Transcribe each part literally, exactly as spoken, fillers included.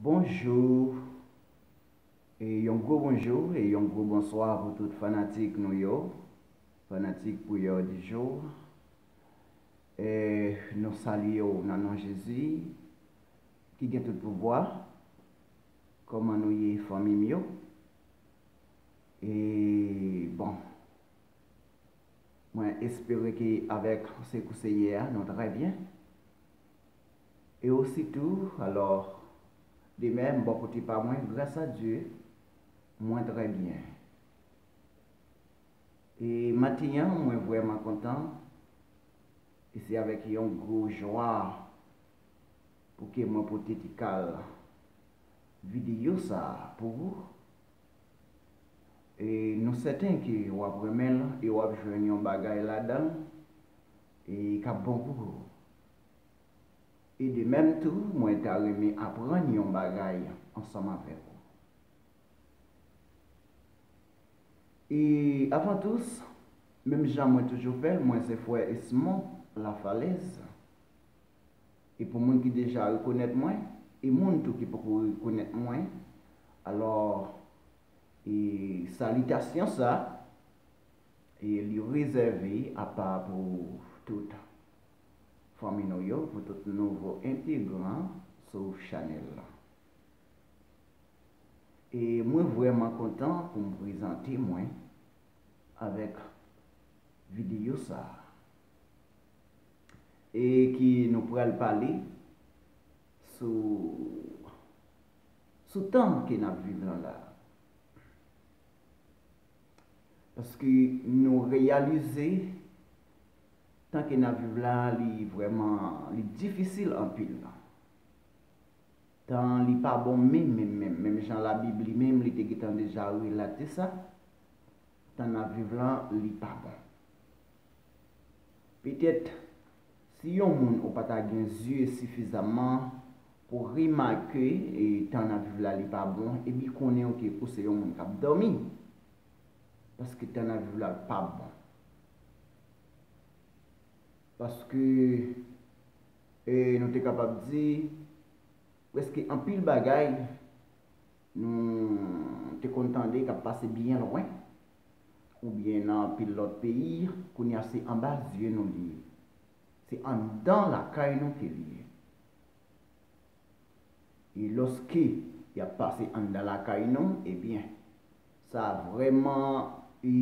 Bonjou, e yon gwo bonjou e yon gwo bonswa pou tout fanatik nou yo, fanatik Priyè di Jou. E nou salye w nan non Jezi ki gen tout pouvwa. Kòman nou ye, fanmi m yo? E bon, mwen espere ke avèk sekou Senyè a, nou trè byen. E ositou, alò, de menm, bò kote pa mwen, gras a Dye, mwen trè byen. E maten an, mwen vrèman kontan, e se avèk yon gwo jwa pou ke mwen pote ti kal videyo sa a pou ou. E nou sèten ke w ap renmen l e w ap jwenn yon bagay ladan l e k ap bon pou ou. E de menm tou, mwen ta renmen aprann yon bagay ansanm avèk ou. E avan tout, menm jan mwen toujou fè l, mwen se frè Esmond Lafalaise. E pou moun ki deja rekonèt mwen, e moun tou ki poko rekonèt mwen, alò, e salitasyon sa, e li rezève apa pou tout fanmi nou yo, pou tout nouvo entegran sou chanèl la. E mwen vrèman kontan pou m prezante mwen avèk videyo sa a. E ki nou pral pale sou, sou tan ke n ap viv lan la. Paske nou reyalize tan ke n ap viv la, li vrèman, li difisil anpil. Tan li pa bon menm, menm, menm, menm jan Labib li menm, li te gentan deja relate sa. Tan n ap viv lan, li pa bon. Petèt, si yon moun ou pa ta gen zye sifizamman pou remake, e, tan n ap viv la, li pa bon, epi konnen ke ou se yon moun k ap dòmi. Paske tan n ap viv la, l pa bon. Paske, e, nou te kapab di, prèske anpil bagay nou te konn tande k ap pase byen lwen, oubyen nan anpil lòt peyi, kounye a se anba zye nou li ye. Se anndan lakay nou ke li ye. E lòske y ap pase anndan lakay nou, ebyen, sa vrèman, e,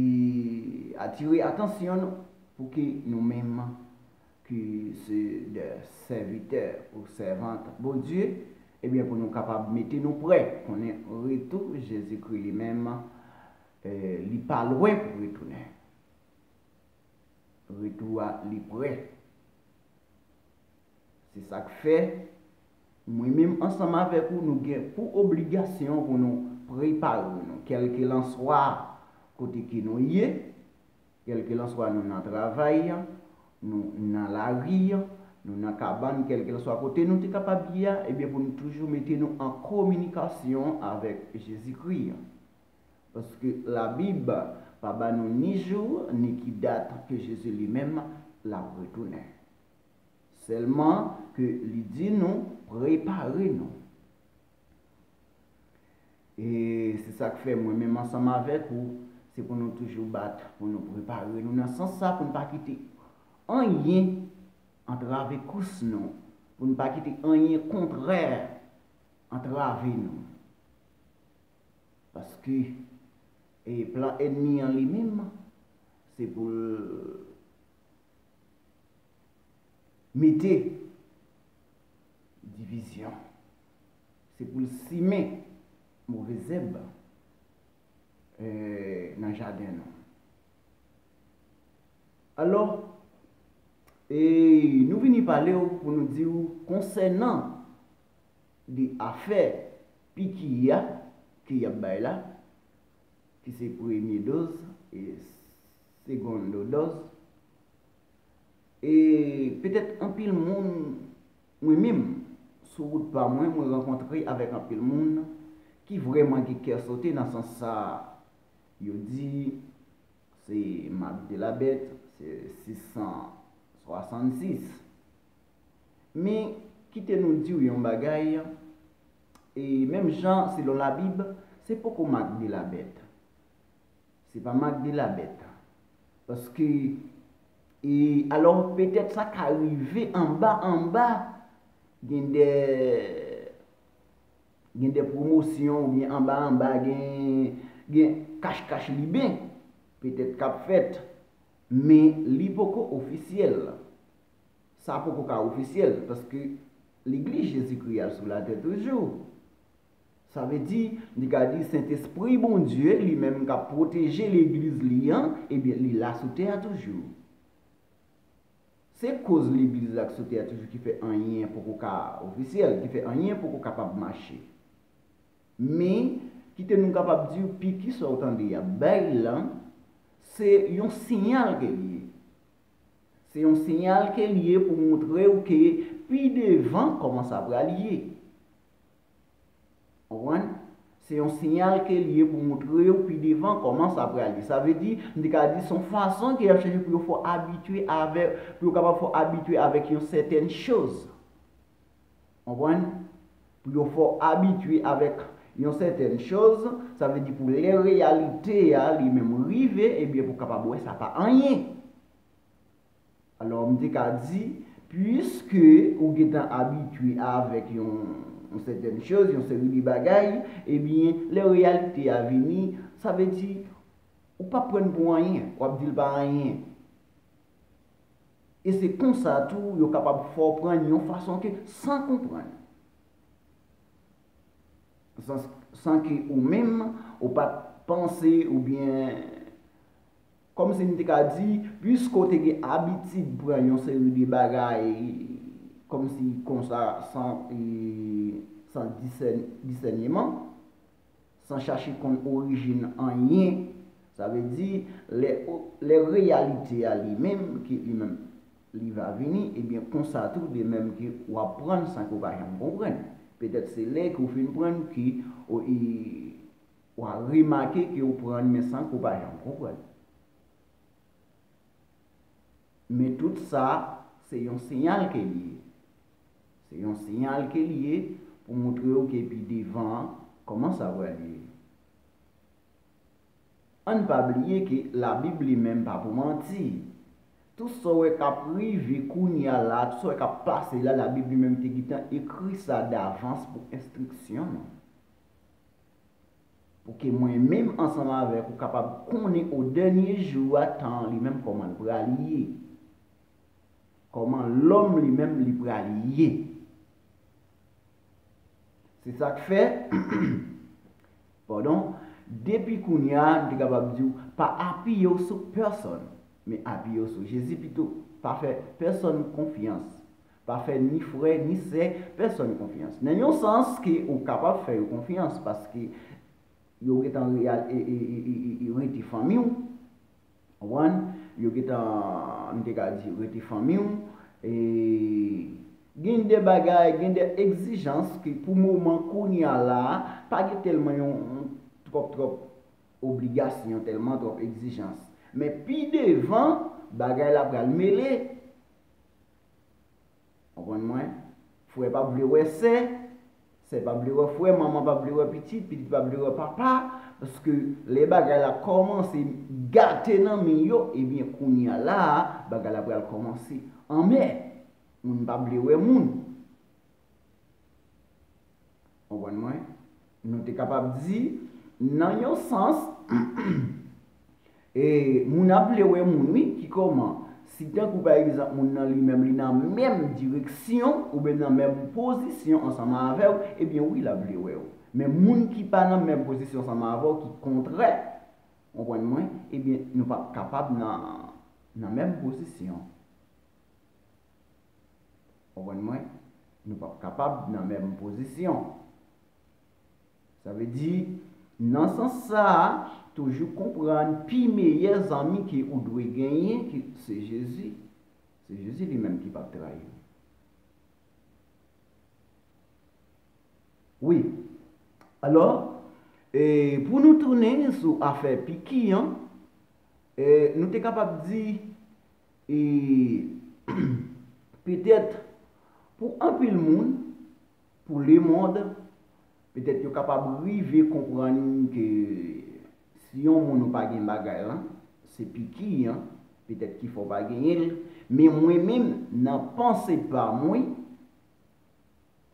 atire atansyon nou pou ke nou menm, ki se de sèvitè ou sèvant Bondye, ebyen, pou nou kapab mete nou prè, konnen retou Jezikri li menm, e, li pa lwen pou retounen. Retou a, li prè. Se sa k fè, mwen menm ansanm avèk ou, nou gen pou obligasyon pou nou prepare nou, kèlkelanswa kote ke nou ye, kèlkelanswa nou nan travay, nou nan lari, nou nan kabann, kèlkelanswa kote nou te kapab ye a, ebyen, pou nou toujou mete nou an kominikasyon avèk Jezikri. Paske Labib pa ba nou ni jou, ni ki dat ke Jezi li menm l ap retounen. Sèlman ke li di nou prepare nou. E se sa k fè mwen menm ansanm avèk ou, se pou nou toujou bat, pou nou prepare nou nan sans sa, pou n pa kite anyen antrave kous nou, pou n pa kite anyen kontrè antrave nou. Paske, e, plan ènmi an li menm, se pou l mete divizyon. Se pou l simen move zèb, e, nan jaden nou. Alò, e, nou vini pale w pou nou di w konsènan de afè piki a ke y ap bay la, ki se premye doz e segondo doz. E petèt anpil moun, mwen menm, sou wout pa mwen, mwen rankontre avèk anpil moun ki vrèman gen kè sote nan sans sa. Yo di, se Marc de la Bête, se sis san swasannsis. Men, kite nou di w yon bagay, e menm jan, selon Labib, se poko mak de la bèt. Se pa mak de la bèt. Paske, e, alò, petèt sa ka rive anba, anba, gen de, gen de pwomosyon oubyen anba, anba, gen, gen kach, kach liben, petèt k ap fèt, men li poko ofisyèl. Sa poko ka ofisyèl, paske legliz Jezikri a sou latè toujou. Sa vle di, li ka di Sentespri Bondye, li menm k ap pwoteje legliz li an, ebyen, li la sou tè a toujou. Se koz legliz la k sou tè a toujou ki fè anyen poko ka ofisyèl, ki fè anyen poko kapab mache. Men, kite nou kapab di w, piki sa w tande y ap bay lan, se yon siyal ke l ye. Se yon siyal ke l ye pou montre w ke pi devan kòman sa pral ye. Konprann? Se yon siyal ke l ye pou montre w pi devan kòman sa pral ye. Sa vle di, m te ka di, se yon fason ke y ap chèche pou yo fè w abitye avèk, pou yo kapab fè w abitye avèk yon sètèn choz. Konprann? Pou yo fè w abitye avèk yon sètèn choz, sa vle di pou lè reyalite a li menm rive, ebyen pou w kapab wè sa pa anyen. Alò, m te ka di, piske ou gentan abitye avèk yon, yon sètèn choz, yon seri de bagay, ebyen, lè reyalite a vini, sa vle di, ou p ap pran l pou anyen, w ap di l pa anyen. E se konsa tou, yo kapab fè w pran l yon fason ke san konprann. San, san ke ou menm, ou pa t panse oubyen, kòmsi m te ka di, piske w te gen abitid pran yon seri de bagay, kòmsi konsa, san, e, san disèn-, disèneman, san chache konn orijin anyen, sa vle di, lè, lè reyalite a li menm, ki li menm, li va vini, ebyen, konsa tou, de menm ke w ap pran l san ke w pa janm konprann. Petèt se lè ke w fin pran l ke w, e, w a remake ke w pran l, men san ke w pa janm konprann. Men tout sa, se yon siyal ke l ye. Se yon siyal ke l ye pou montre w ke pi devan, kòman sa pral ye. Ann pa bliye ke Labib li menm pa pou manti. Tout sa w wè k ap rive kounye a la, tout sa w wè k ap pase la, Labib li menm te gentan ekri sa davans pou enstriksyon nou. Pou ke mwen menm ansanm avèk ou kapab konnen o dènye jou a tan an li menm kòman l pral ye. Kòman lòm li menm li pral ye. Se sa k fè, padon, depi kounye a, m te kapab di w, pa apiye w sou pèsòn, men apiye w sou Jezi pito. Pa fè pèsòn konfyans. Pa fè ni frè, ni sè, pèsòn konfyans. Nan yon sans ke ou kapab fè yo konfyans, paske yo gentan reyal-, e, e, e, e, e, e rete fanmi w. Konprann? Yo gentan, m te ka di, rete fanmi w. E gen de bagay, gen de egzijans ke pou moman kounye a la, pa gen tèlman yon, yon twòp, twòp obligasyon, tèlman twòp egzijans. Men pi devan, bagay la pral mele. Konprann mwen? Frè p ap vle wè sè, sè p ap vle wè frè, manman p ap vle wè pitit, pitit p ap vle wè papa, paske lè bagay la kòmanse gate nan men yo, ebyen kounye a la a, bagay la pral kòmanse anmè. Moun p ap vle wè moun. Konprann mwen? Nou te kapab di, nan yon sans, e, moun ap vle wè moun, wi, ki kòman? Si tankou, pa egzanp, moun nan li menm, li nan menm direksyon, oubyen nan menm pozisyon ansanm avè w, ebyen, wi, l ap vle wè w. Men moun ki pa nan menm pozisyon ansanm avè w, ki kontrè, konprann mwen, ebyen, nou p ap kapab nan, nan menm pozisyon. Konprann mwen? Nou p ap kapab nan menm pozisyon. Sa vle di, nan sans sa a, toujou konprann pi meyè zanmi ke ou dwe genyen, ke se Jezi. Se Jezi li menm ki p ap trayi w. Wi. Alò, e, pou nou tounen sou afè piki an, e, nou te kapab di, e, petèt pou anpil moun, pou lemonn, Petèt yo kapab rive konprann ke si yon moun ou pa gen bagay lan, se piki an, petèt ki fè w pa genyen l. Men mwen menm, nan panse pa mwen,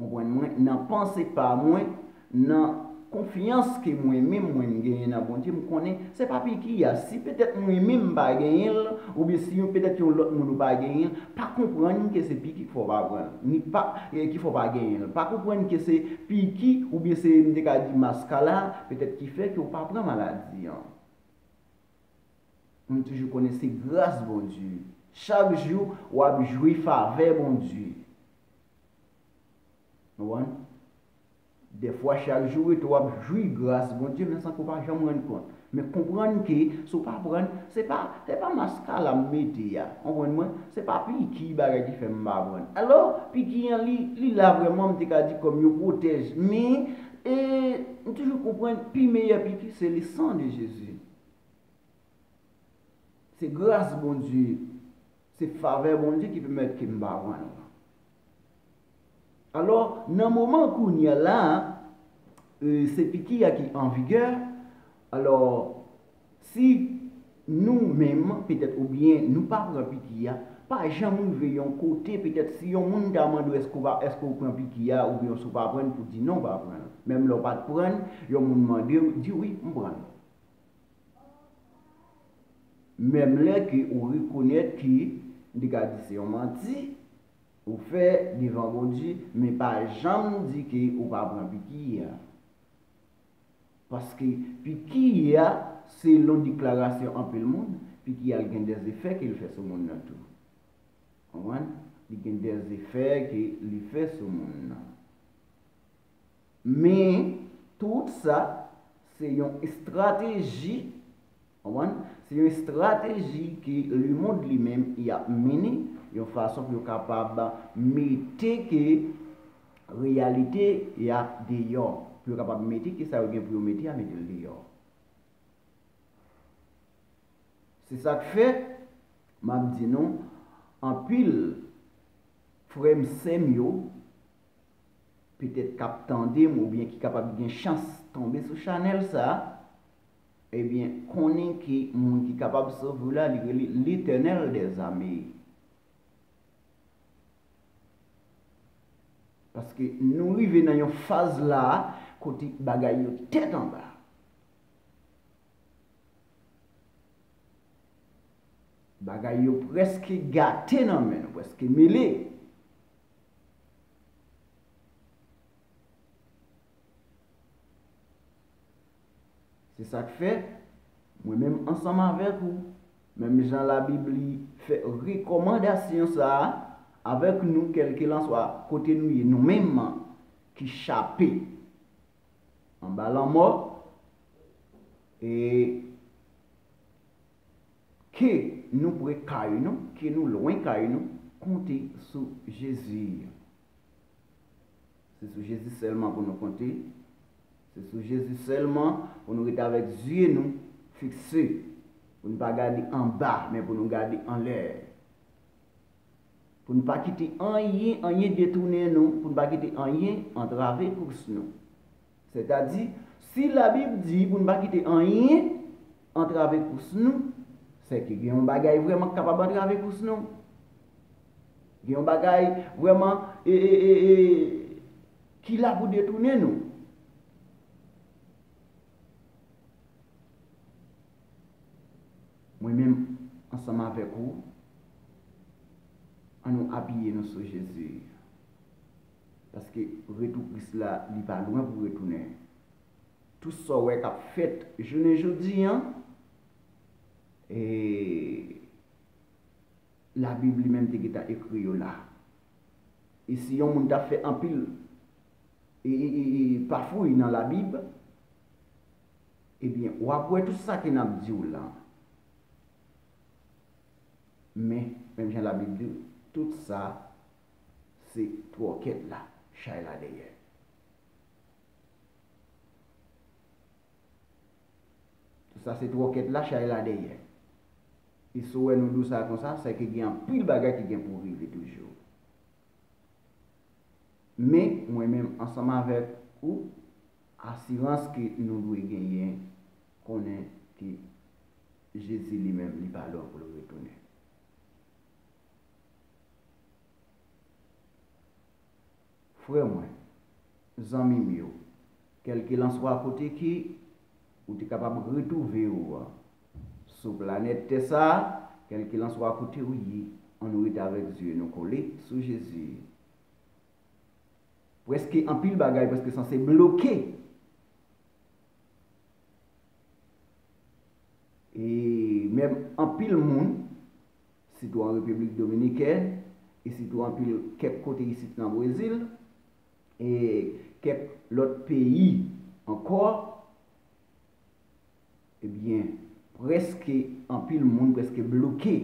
konprann mwen, nan panse pa mwen, nan konfyans ke mwen menm mwen m genyen nan Bondye, m konnen se pa piki a. Si petèt mwen menm m pa genyen l, oubyen si yon, petèt yon lòt moun ou pa genyen l, pa konprann ke se piki k fè w pa pran l, ni pa, eh, ki fè w pa genyen l. Pa konprann ke se piki oubyen se, m te ka di, maskara, petèt ki fè ke w pa pran maladi an. Nou toujou konnen se gras Bondye. Chak jou, w ap jwi favè Bondye. Ou konprann? Dèfwa, chak jou rete w ap jwi gras Bondye, men san ke w pa janm rann kont. Men konprann ke si w pa pran l, se pa, se pa maskara m mete a. Konprann mwen? Se pa piki bagay ki fè m pa pran l. Alò, piki an, li, li la vrèman, m te ka di kòm yon pwotèj. Men, e, m toujou konprann, pi meyè piki, se le sang de Jésus. Se gras Bondye, se favè Bondye ki pèmèt ke m pa pran l. Alò, nan moman kounye a la, e, se piki a ki an vigè. Alò, si nou menm, petèt, oubyen nou pa pran piki a, pa janm rive yon kote, petèt, si yon moun ta mande w èske w pa, èske w pran piki a, oubyen si w pa pran l, pou di non, w pa pran l. Menm lè w pa t pran l, yon moun mande w, di wi, m pran l. Menm lè ke ou rekonèt ke, m te ka di se yon manti ou fè devan Bondye, men pa janm di ke ou pa pran piki a. Paske piki a, selon deklarasyon anpil moun, piki a gen dèzefè ke l fè sou moun nan tou. Konprann? Li gen dèzefè ke li fè sou moun nan. Men, tout sa, se yon estrateji, konprann? Se yon estrateji ke lemonn li menm y ap mennen, yon fason pou yo kapab mete ke reyalite y ap deyò, pou yo kapab mete ke sa yo gen pou yo mete a, mete l deyò. Se sa k fè, m ap di nou, anpil frè m, sè m yo, petèt k ap tande m oubyen ki kapab gen chans tonbe sou chanèl sa, ebyen, konnen ke moun ki kapab sove w la, li rele Letènèl dèzame. Paske nou rive nan yon faz la kote bagay yo tèt anba. Bagay yo prèske gate nan men nou, prèske mele. Se sa k fè, mwen menm ansanm avèk ou, menm jan Labib li fè rekòmandasyon sa a avèk nou, kèlkelanswa kote nou ye, nou menm ki chape anba lanmò, e ke nou pre kay nou, ke nou lwen kay nou, konte sou Jezi. Se sou Jezi sèlman pou nou konte. Se sou Jezi sèlman pou nou rete avèk zye nou fikse. Pou nou pa gade anba, men pou nou gade anlè. Pou nou pa kite anyen, anyen detounen nou, pou nou pa kite anyen antrave kous nou. Sètadi, si Labib di pou nou pa kite anyen antrave kous nou, sèke gen yon bagay vrèman k kapab antrave kous nou. Gen yon bagay vrèman, e, e, e, e, ki la pou detounen nou. Mwen menm, ansanm avèk ou, an nou apiye nou sou Jezi. Paske retou Kris la, li pa lwen pou retounen. Tout sa w wè k ap fèt jounen jodi an, e, Labib li menm te gentan ekri yo la. E si yon moun ta fè anpil, e, e, e, e, pafouy nan Labib, ebyen, w ap wè tout sa ke n ap di w la. Men, menm jan Labib di w, tout sa, se twòkèt la, chay la dèyè. Tout sa se twòkèt la, chay la dèyè. E si w wè nou di w sa konsa, sèke gen anpil bagay ki gen pou rive toujou. Men, mwen menm, ansanm avèk ou, Asirans ke nou dwe genyen, konnen ke Jezi li menm, li pa lwen pou l retounen. Frè mwen, zanmi m yo, kèlkelanswa kote ke ou te kapab retwouve w sou planèt tè sa a, kèlkelanswa kote ou ye, ann rete avèk zye nou kole sou Jezi. Prèske anpil bagay prèske sanse bloke. E menm anpil moun, sitou an Repiblik Dominikèn, e sitou anpil kèk kote isit nan Brezil, e kèk lòt peyi ankò, ebyen, prèske anpil moun prèske bloke.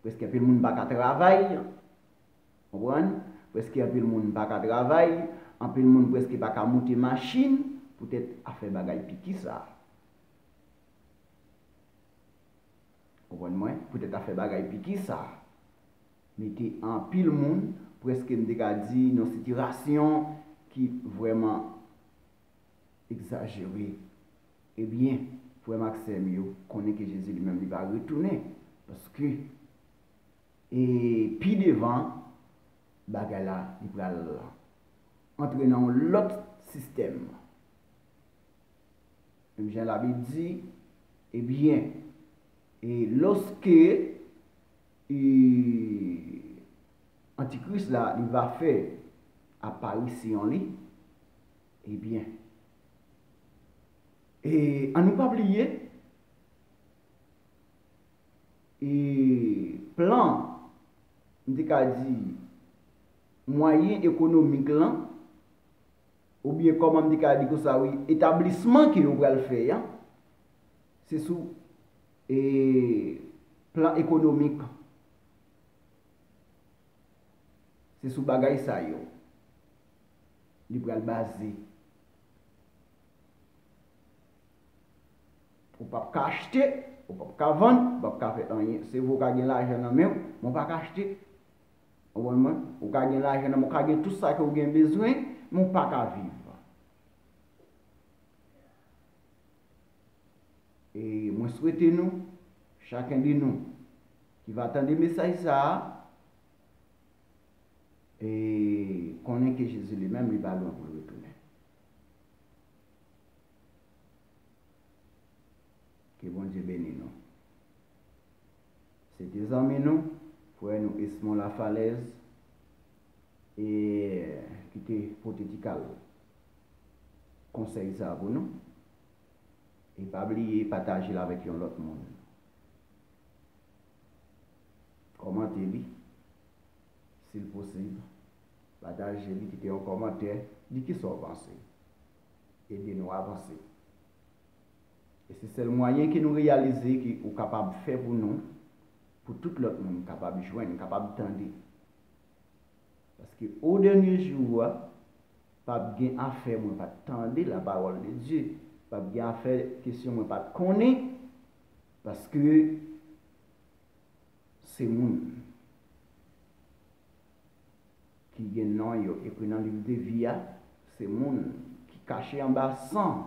Prèske anpil moun pa ka travay. Konprann? Prèske anpil moun pa ka travay. Anpil moun prèske pa ka moute machin poutèt afè bagay piki sa. Konprann mwen? Poutèt afè bagay piki sa. Mete anpil moun, prèske m te ka di, nan sitiyasyon ki vrèman egzajere. Ebyen, frè m ak sè m yo, konnen ke Jezi li menm li va retounen. Paske, e pi devan, bagay la, li pral antre nan yon lòt sistèm. Menm jan Labib di, ebyen, e lòske, e, Antikris la, li va fè aparisyon li, ebyen, e ann nou pa bliye, e plan, m te ka di, mwayen ekonomik lan, oubyen kòman m te ka di konsa, wi, etablisman ke yo pral fè a, se sou, e, plan ekonomik. Se sou bagay sa yo li pral baze. Ou p ap ka achte, ou p ap ka vann, ou p ap ka fè anyen. Se vre ou ka gen lajan nan men w, men ou pa ka achte. Ou konprann mwen? Ou ka gen lajan nan men w, ou ka gen tout sa ke w gen bezwen, men ou pa ka viv. E mwen swete nou, chaken de nou, ki va tande mesaj sa a, e konnen ke Jezi li menm, li pa lwen pou l retounen. Ke Bondye beni nou. Se te zanmi nou, frè nou Esmond Lafalaise, e ki te pote ti kal konsèy sa a pou nou. E pa bliye pataje l avèk yon lòt moun. Kòmante li, si l posib. Pataje li, kite yon kòmantè, di kisa w panse. Ede nou avanse. E se sèl mwayen ke nou reyalize ke ou kapab fè pou nou, pou tout lòt moun kapab jwenn, kapab tande. Paske o dènye jou a, p ap gen afè mwen pa t tande la parole de Dieu, p ap gen afè kesyon mwen pa t konnen, paske se moun ki gen non yo ekri nan liv de vi a, se moun ki kache anba san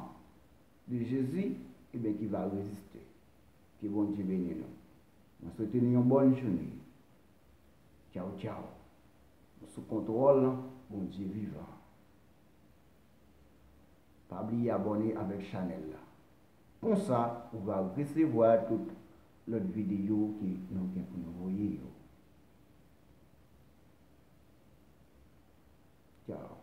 de Jezi, ebyen, ki va reziste. Ke Bondye beni nou. Mwen swete nou yon bòn jounen. Tchaw, tchaw. Nou sou kontwòl Bondye vivan. Pa bliye abòne avèk chanèl la. Konsa, ou va resevwa tout lòt videyo ke nou gen pou nou voye yo. Tchaw.